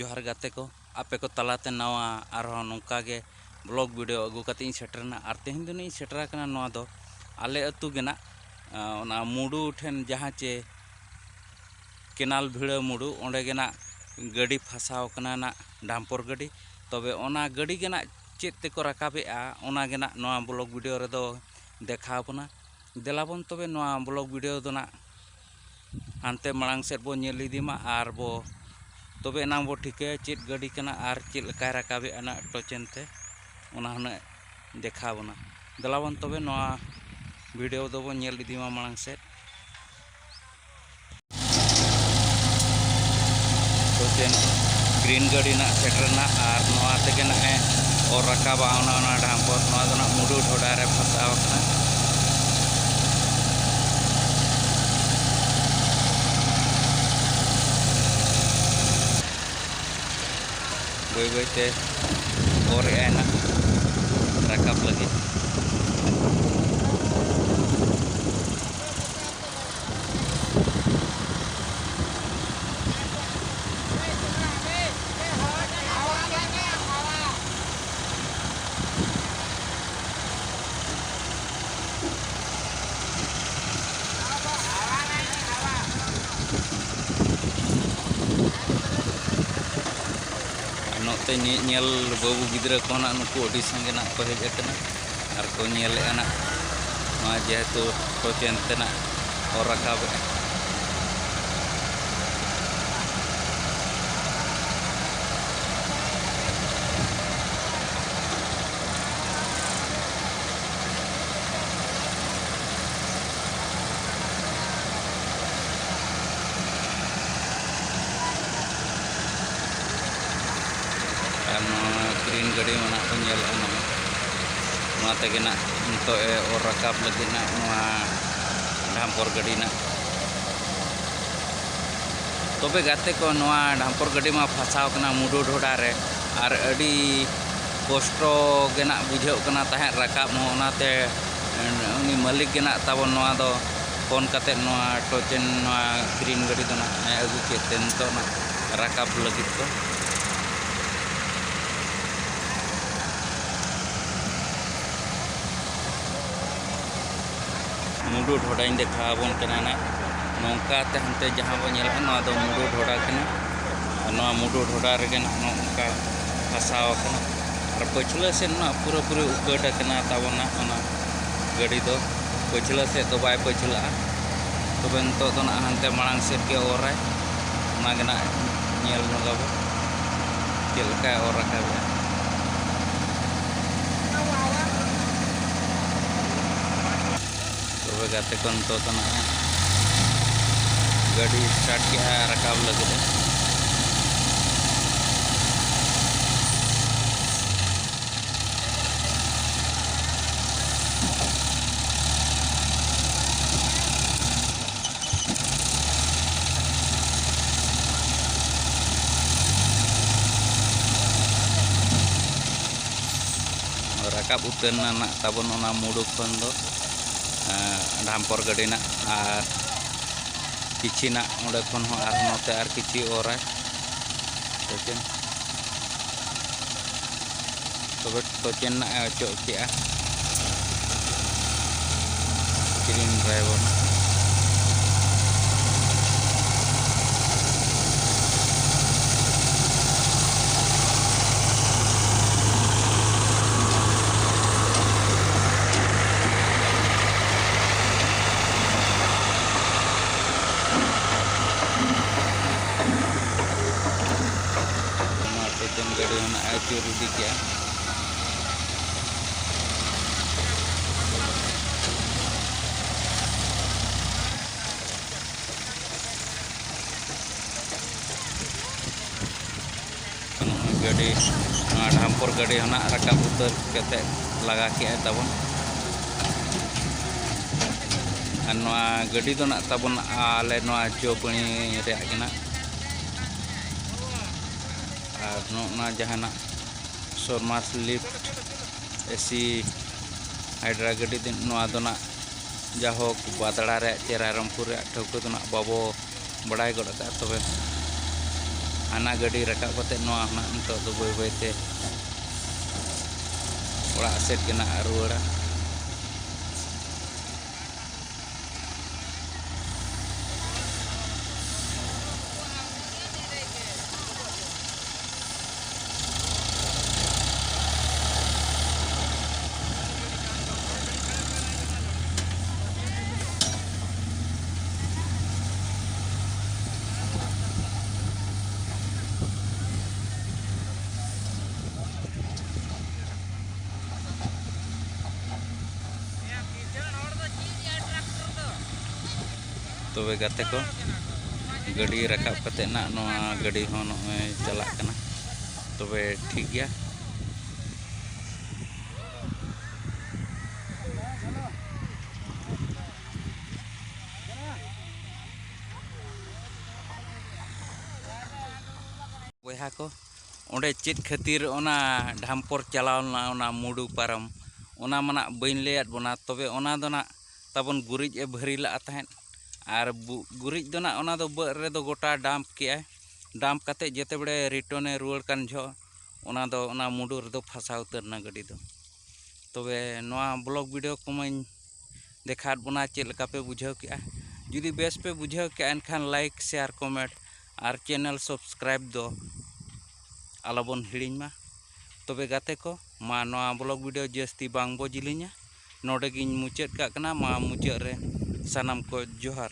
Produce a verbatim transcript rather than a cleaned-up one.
ᱡᱚᱦᱟᱨ ᱜᱟᱛᱮ ᱠᱚ, ᱟᱯᱮ ᱠᱚ ᱛᱟᱞᱟᱛᱮ ᱱᱟᱣᱟ ᱟᱨᱦᱚᱸ ᱱᱚᱝᱠᱟ ᱜᱮ vlog video ᱟᱹᱜᱩ ᱠᱟᱛᱮ ᱤᱧ ᱥᱮᱴᱮᱨᱮᱱᱟ᱾ ᱟᱨ ᱛᱮᱦᱮᱧ ᱫᱚ ᱱᱟᱜ ᱤᱧ ᱥᱮᱴᱮᱨ ᱟᱠᱟᱱᱟ ᱱᱚᱣᱟ ᱫᱚ ᱟᱞᱮ ᱟᱹᱛᱩ ᱜᱮ ᱱᱟᱜ, ᱟᱸ, ᱚᱱᱟ ᱢᱩᱰᱩ ᱴᱷᱮᱱ ᱡᱟᱦᱟᱸ ᱪᱮ ᱠᱮᱱᱟᱞ ᱵᱷᱤᱲᱟᱹ ᱢᱩᱰᱩ, ᱚᱸᱰᱮ ᱜᱮ ᱱᱟᱜ ᱜᱟᱹᱰᱤ ᱯᱷᱟᱥᱟᱣ ᱠᱟᱱᱟ ᱱᱟᱜ, ᱰᱟᱢᱯᱚᱨ ᱜᱟᱹᱰᱤ᱾ ᱛᱚᱵᱮ ᱚᱱᱟ ᱜᱟᱹᱰᱤ ᱜᱮ ᱱᱟᱜ ᱪᱮᱫ ᱛᱮᱠᱚ ᱨᱟᱠᱟᱵᱮᱜᱼᱟ, ᱚᱱᱟ ᱜᱮ ᱱᱟᱜ ᱱᱚᱣᱟ vlog video ᱨᱮᱫᱚ ᱫᱮᱠᱷᱟᱣ ᱵᱚᱱᱟ᱾ ᱫᱮᱞᱟ ᱵᱚᱱ ᱛᱚᱵᱮ ᱱᱚᱣᱟ vlog video ᱫᱚ ᱱᱟᱜ ᱦᱟᱱᱛᱮ ᱢᱟᱲᱟᱝ ᱥᱮᱫ ᱵᱚ ᱧᱮᱞ ᱤᱫᱤ ᱢᱟ, ᱟᱨ ᱵᱚ ᱛᱚᱵᱮ ᱮᱱᱟᱝ ᱵᱚ ᱴᱷᱤᱠᱟᱹᱭᱟ ᱪᱮᱫ ᱜᱟᱹᱰᱤ ᱠᱟᱱᱟ ᱟᱨ ᱪᱮᱫ ᱞᱮᱠᱟᱭ ᱨᱟᱠᱟᱵᱮᱜᱼᱟ ᱱᱟᱜ ᱴᱚᱪᱮᱱ ᱛᱮ, ᱚᱱᱟ ᱦᱩᱱᱟᱹᱜ ᱫᱮᱠᱷᱟᱣ ᱵᱚᱱᱟ᱾ ᱫᱮᱞᱟ ᱵᱚᱱ ᱛᱚᱵᱮ ᱱᱚᱣᱟ video ᱫᱚᱵᱚᱱ ᱧᱮᱞ ᱤᱫᱤ ᱢᱟ ᱢᱟᱲᱟᱝ ᱥᱮᱫ᱾ ᱴᱚᱪᱮᱱ green ᱜᱟᱹᱰᱤ ᱱᱟᱜ ᱥᱮᱴᱮᱨ ᱮᱱᱟ, ᱟᱨ ᱱᱚᱣᱟ ᱛᱮᱜᱮ ᱱᱟᱜ ᱮ ᱚᱨ ᱨᱟᱠᱟᱵᱟ ᱚᱱᱟ, ᱚᱱᱟ ᱰᱷᱟᱢᱯᱚᱨ᱾ ᱱᱚᱣᱟ ᱫᱚ ᱱᱟᱜ ᱢᱩᱰᱩ ᱰᱷᱚᱰᱟ ᱨᱮ ᱯᱷᱟᱥᱟᱣ ᱟᱠᱟᱱᱟ᱾ ᱵᱟᱹᱭ ᱵᱟᱹᱭ ᱛᱮ ᱚᱨ ᱮᱜᱼᱟᱭ ᱱᱟᱜ ᱨᱟᱠᱟᱵ ᱞᱟᱹᱜᱤᱫ᱾ ᱟᱨ ᱱᱚᱛᱮ ᱧᱮ-, ᱧᱮᱞ ᱵᱟᱹᱵᱩ ᱜᱤᱫᱽᱨᱟᱹ ᱠᱚ ᱱᱟᱜ ᱱᱩᱠᱩ ᱟᱹᱰᱤ ᱥᱟᱸᱜᱮ ᱱᱟᱜ ᱠᱚ ᱦᱮᱡ ᱟᱠᱟᱱᱟ ᱟᱨ ᱠᱚ ᱧᱮᱞᱮᱜᱼᱟ ᱱᱟᱜ ᱱᱚᱣᱟ ᱡᱮᱦᱮᱛᱩ ᱴᱚᱪᱮᱱ ᱛᱮ ᱱᱟᱜ ᱠᱚ ᱨᱟᱠᱟᱵᱮᱜᱼᱟ᱾ ᱟᱨ ᱱᱚᱣᱟ green ᱜᱟᱹᱰᱤ ᱢᱟ ᱱᱟᱜ ᱠᱚ ᱧᱮᱞᱮᱜᱼᱟ, ᱱᱚᱣᱟ, ᱱᱚᱣᱟ ᱛᱮᱜᱮ ᱱᱟᱜ ᱱᱤᱛᱚᱜ ᱮ ᱚᱨ ᱨᱟᱠᱟᱵ ᱞᱟᱹᱜᱤᱫ ᱱᱟᱜ ᱱᱚᱣᱟ ᱰᱷᱟᱢᱯᱚᱨ ᱜᱟᱹᱰᱤ ᱱᱟᱜ᱾ ᱛᱚᱵᱮ ᱜᱟᱛᱮ ᱠᱚ, ᱱᱚᱣᱟ ᱰᱷᱟᱢᱯᱚᱨ ᱜᱟᱹᱰᱤ ᱢᱟ ᱯᱷᱟᱥᱟᱣ ᱠᱟᱱᱟ ᱢᱩᱰᱩ ᱰᱷᱚᱰᱟ ᱨᱮ, ᱟᱨ ᱟᱹᱰᱤ ᱠᱚᱥᱴᱚ ᱜᱮ ᱱᱟᱜ ᱵᱩᱡᱷᱟᱹᱜ ᱠᱟᱱᱟ ᱛᱟᱦᱮᱸᱫ ᱨᱟᱠᱟᱵ ᱦᱚᱸ᱾ ᱚᱱᱟᱛᱮ ᱩᱱᱤ ᱢᱟᱹᱞᱤᱠ ᱜᱮ ᱱᱟᱜ ᱛᱟᱵᱚᱱ ᱱᱚᱣᱟ ᱫᱚ ᱯᱷᱳᱱ ᱠᱟᱛᱮᱫ ᱱᱚᱣᱟ ᱴᱚᱪᱮᱱ, ᱱᱚᱣᱟ green ᱜᱟᱹᱰᱤ ᱫᱚ ᱱᱟᱜ ᱮ ᱟᱹᱜᱩ ᱠᱮᱫ ᱛᱮ ᱱᱤᱛᱚᱜ ᱱᱟᱜ ᱨᱟᱠᱟᱵ ᱞᱟᱹᱜᱤᱫ ᱠᱚ᱾ ᱢᱩᱰᱩ ᱰᱷᱚᱰᱟᱧ ᱫᱮᱠᱷᱟᱣ ᱟᱵᱚᱱ ᱠᱟᱱᱟ ᱱᱟᱜ᱾ ᱱᱚᱝᱠᱟ ᱛᱮ ᱦᱟᱱᱛᱮ ᱡᱟᱦᱟᱸ ᱵᱚᱱ ᱧᱮᱞᱮᱫᱼᱟ, ᱱᱚᱣᱟ ᱫᱚ ᱢᱩᱰᱩ ᱰᱷᱚᱰᱟ ᱠᱟᱱᱟ᱾ ᱟᱨ ᱱᱚᱣᱟ ᱢᱩᱰᱩ ᱰᱷᱚᱰᱟ ᱨᱮᱜᱮ ᱱᱟᱜ ᱱᱚᱜᱼᱚ ᱱᱚᱝᱠᱟ ᱯᱷᱟᱥᱟᱣ ᱟᱠᱟᱱᱟ᱾ ᱟᱨ ᱯᱟᱹᱪᱷᱞᱟᱹ ᱥᱮᱫ ᱱᱟᱜ ᱯᱩᱨᱟᱹᱯᱩᱨᱤ ᱩᱠᱟᱹᱴ ᱟᱠᱟᱱᱟ ᱛᱟᱵᱚᱱ ᱱᱟᱜ ᱚᱱᱟ ᱜᱟᱹᱰᱤ ᱫᱚ᱾ ᱯᱟᱹᱪᱷᱞᱟᱹ ᱥᱮᱫ ᱫᱚ ᱵᱟᱭ ᱯᱟᱹᱪᱷᱞᱟᱹᱜᱼᱟ᱾ ᱛᱚᱵᱮ ᱱᱤᱛᱚᱜ ᱫᱚ ᱱᱟᱜ ᱦᱟᱱᱛᱮ ᱢᱟᱲᱟᱝ ᱥᱮᱫ ᱜᱮ ᱚᱨᱟᱭ, ᱚᱱᱟ ᱜᱮ ᱱᱟᱜ ᱧᱮᱞ ᱧᱚᱜ ᱟᱵᱚ ᱪᱮᱫ ᱞᱮᱠᱟᱭ ᱚᱨ ᱨᱟᱠᱟᱵᱮᱜᱼᱟ᱾ ᱛᱚᱵᱮ ᱜᱟᱛᱮ ᱠᱚ, ᱱᱤᱛᱚᱜ ᱫᱚ ᱱᱟᱜ ᱜᱟᱹᱰᱤ ᱥᱴᱟᱨᱴ ᱠᱮᱜᱼᱟ, ᱨᱟᱠᱟᱵ ᱞᱟᱹᱜᱤᱫ ᱮ᱾ ᱨᱟᱠᱟᱵ ᱩᱛᱟᱹᱨ ᱮᱱᱟ ᱱᱟᱜ ᱛᱟᱵᱚᱱ ᱚᱱᱟ ᱢᱩᱰᱩ ᱠᱷᱚᱱ ᱫᱚ, ᱮᱸ, ᱰᱷᱟᱢᱯᱚᱨ ᱜᱟᱹᱰᱤ ᱱᱟᱜ᱾ ᱟᱨ ᱠᱤᱪᱷᱤ ᱱᱟᱜ ᱚᱸᱰᱮ ᱠᱷᱚᱱ ᱦᱚᱸ ᱟᱨᱦᱚᱸ ᱱᱚᱛᱮ ᱟᱨ ᱠᱤᱪᱷᱤ ᱚᱨᱟᱭ᱾ ᱴᱚᱪᱮᱱ, ᱛᱚᱵᱮ ᱴᱚᱪᱮᱱ ᱱᱟᱜ ᱮ ᱚᱪᱚᱜ ᱠᱮᱜᱼᱟ᱾ ᱥᱠᱨᱤᱱ ᱰᱨᱟᱭᱵᱷᱟᱨ ᱱᱟᱜ᱾ ᱚᱱᱟ ᱴᱚᱪᱮᱱ ᱜᱟᱹᱰᱤ ᱦᱚᱸ ᱱᱟᱜ ᱮ ᱟᱹᱪᱩᱨ ᱤᱫᱤ ᱠᱮᱜᱼᱟ᱾ ᱜᱟᱹᱰᱤ, ᱱᱚᱣᱟ ᱰᱷᱟᱢᱯᱚᱨ ᱜᱟᱹᱰᱤ ᱦᱚᱸ ᱱᱟᱜ ᱨᱟᱠᱟᱵ ᱩᱛᱟᱹᱨ ᱠᱟᱛᱮ ᱞᱟᱜᱟ ᱠᱮᱜᱼᱟᱭ ᱛᱟᱵᱚᱱ᱾ ᱟᱨ ᱱᱚᱣᱟ ᱜᱟᱹᱰᱤ ᱫᱚ ᱱᱟᱜ ᱛᱟᱵᱚᱱ ᱟᱞᱮ ᱱᱚᱣᱟ ᱡᱚᱯᱟᱹᱲᱤ ᱨᱮᱭᱟᱜ ᱜᱮ ᱱᱟᱜ᱾ ᱟᱨ ᱱᱚᱜᱼᱚ ᱱᱟ ᱡᱟᱦᱟᱱᱟᱜ ᱥᱚᱨᱢᱟᱥ ᱞᱤᱯᱷᱴ ᱮᱥᱤ ᱦᱟᱭᱰᱨᱟ ᱜᱟᱹᱰᱤ ᱫᱚ, ᱱᱚᱣᱟ ᱫᱚ ᱱᱟᱜ ᱡᱟᱦᱳᱠ ᱵᱟᱫᱽᱲᱟ ᱨᱮᱭᱟᱜ ᱪᱮ ᱨᱟᱭᱨᱚᱝᱯᱩᱨ ᱨᱮᱭᱟᱜ ᱴᱷᱟᱹᱣᱠᱟᱹ ᱫᱚ ᱱᱟᱜ ᱵᱟᱵᱚ ᱵᱟᱲᱟᱭ ᱜᱚᱫ ᱟᱠᱟᱫᱼᱟ᱾ ᱛᱚᱵᱮ ᱦᱟᱱᱟ ᱜᱟᱹᱰᱤ ᱨᱟᱠᱟᱵ ᱠᱟᱛᱮ ᱱᱚᱣᱟ ᱦᱚᱸ ᱱᱟᱜ ᱱᱤᱛᱚᱜ ᱫᱚ ᱵᱟᱹᱭ ᱵᱟᱹᱭ ᱛᱮ ᱚᱲᱟᱜ ᱥᱮᱫ ᱜᱮ ᱱᱟᱜ ᱨᱩᱣᱟᱹᱲᱟ᱾ ᱛᱚᱵᱮ ᱜᱟᱛᱮ ᱠᱚ, ᱜᱟᱹᱰᱤ ᱨᱟᱠᱟᱵ ᱠᱟᱛᱮ ᱱᱟᱜ ᱱᱚᱣᱟ ᱜᱟᱹᱰᱤ ᱦᱚᱸ ᱱᱚᱜᱼᱚᱭ ᱪᱟᱞᱟᱜ ᱠᱟᱱᱟ᱾ ᱛᱚᱵᱮ ᱴᱷᱤᱠ ᱜᱮᱭᱟ᱾ ᱵᱚᱭᱦᱟ ᱠᱚ, ᱚᱸᱰᱮ ᱪᱮᱫ ᱠᱷᱟᱹᱛᱤᱨ ᱚᱱᱟ ᱰᱷᱟᱢᱯᱚᱨ ᱪᱟᱞᱟᱣ ᱞᱮᱱᱟ, ᱚᱱᱟ ᱢᱩᱰᱩ ᱯᱟᱨᱚᱢ, ᱚᱱᱟ ᱢᱟ ᱱᱟᱜ ᱵᱟᱹᱧ ᱞᱟᱹᱭᱟᱫ ᱵᱚᱱᱟ᱾ ᱛᱚᱵᱮ ᱚᱱᱟ ᱫᱚ ᱱᱟᱜ ᱛᱟᱵᱚᱱ ᱜᱩᱨᱤᱡ ᱮ ᱵᱷᱟᱹᱨᱤ ᱞᱟᱜᱼᱟ ᱛᱟᱦᱮᱸᱫ᱾ ᱟᱨ ᱵᱩ-, ᱜᱩᱨᱤᱡ ᱫᱚ ᱱᱟᱜ ᱚᱱᱟ ᱫᱚ ᱵᱟᱹᱫᱽ ᱨᱮᱫᱚ ᱜᱚᱴᱟ ᱰᱟᱢᱯ ᱠᱮᱜᱼᱟᱭ᱾ ᱰᱟᱢᱯ ᱠᱟᱛᱮ ᱡᱮᱛᱮ ᱵᱮᱲᱮ ᱨᱤᱴᱟᱨᱱ ᱮ ᱨᱩᱣᱟᱹᱲ ᱠᱟᱱ ᱡᱚᱦᱚᱜ, ᱚᱱᱟ ᱫᱚ ᱚᱱᱟ ᱢᱩᱰᱩ ᱨᱮᱫᱚ ᱯᱷᱟᱥᱟᱣ ᱩᱛᱟᱹᱨ ᱮᱱᱟ ᱜᱟᱹᱰᱤ ᱫᱚ᱾ ᱛᱚᱵᱮ ᱱᱚᱣᱟ ᱵᱞᱚᱜ ᱵᱷᱤᱰᱤᱭᱳ ᱠᱚᱢᱟᱧ ᱫᱮᱠᱷᱟᱣᱟᱫ ᱵᱚᱱᱟ, ᱪᱮᱫ ᱞᱮᱠᱟ ᱯᱮ ᱵᱩᱡᱷᱟᱹᱣ ᱠᱮᱜᱼᱟ? ᱡᱩᱫᱤ ᱵᱮᱥ ᱯᱮ ᱵᱩᱡᱷᱟᱹᱣ ᱠᱮᱜᱼᱟ, ᱮᱱᱠᱷᱟᱱ ᱞᱟᱭᱤᱠ, ᱥᱮᱭᱟᱨ, ᱠᱚᱢᱮᱱᱴ ᱟᱨ ᱪᱮᱱᱮᱞ ᱥᱟᱵᱥᱠᱨᱟᱭᱤᱵ ᱫᱚ ᱟᱞᱚᱵᱚᱱ ᱦᱤᱲᱤᱧ ᱢᱟ᱾ ᱛᱚᱵᱮ ᱜᱟᱛᱮ ᱠᱚ, ᱢᱟ ᱱᱚᱣᱟ ᱵᱞᱚᱜ ᱵᱷᱤᱰᱤᱭᱳ ᱡᱟᱹᱥᱛᱤ ᱵᱟᱝ ᱵᱚ ᱡᱤᱞᱤᱧᱟ, ᱱᱚᱰᱮ ᱜᱤᱧ ᱢᱩᱪᱟᱹᱫ ᱠᱟᱜ ᱠᱟᱱᱟ᱾ ᱢᱟ ᱢᱩᱪᱟᱹᱫ ᱨᱮ ᱥᱟᱱᱟᱢ ᱠᱚ ᱡᱚᱦᱟᱨ᱾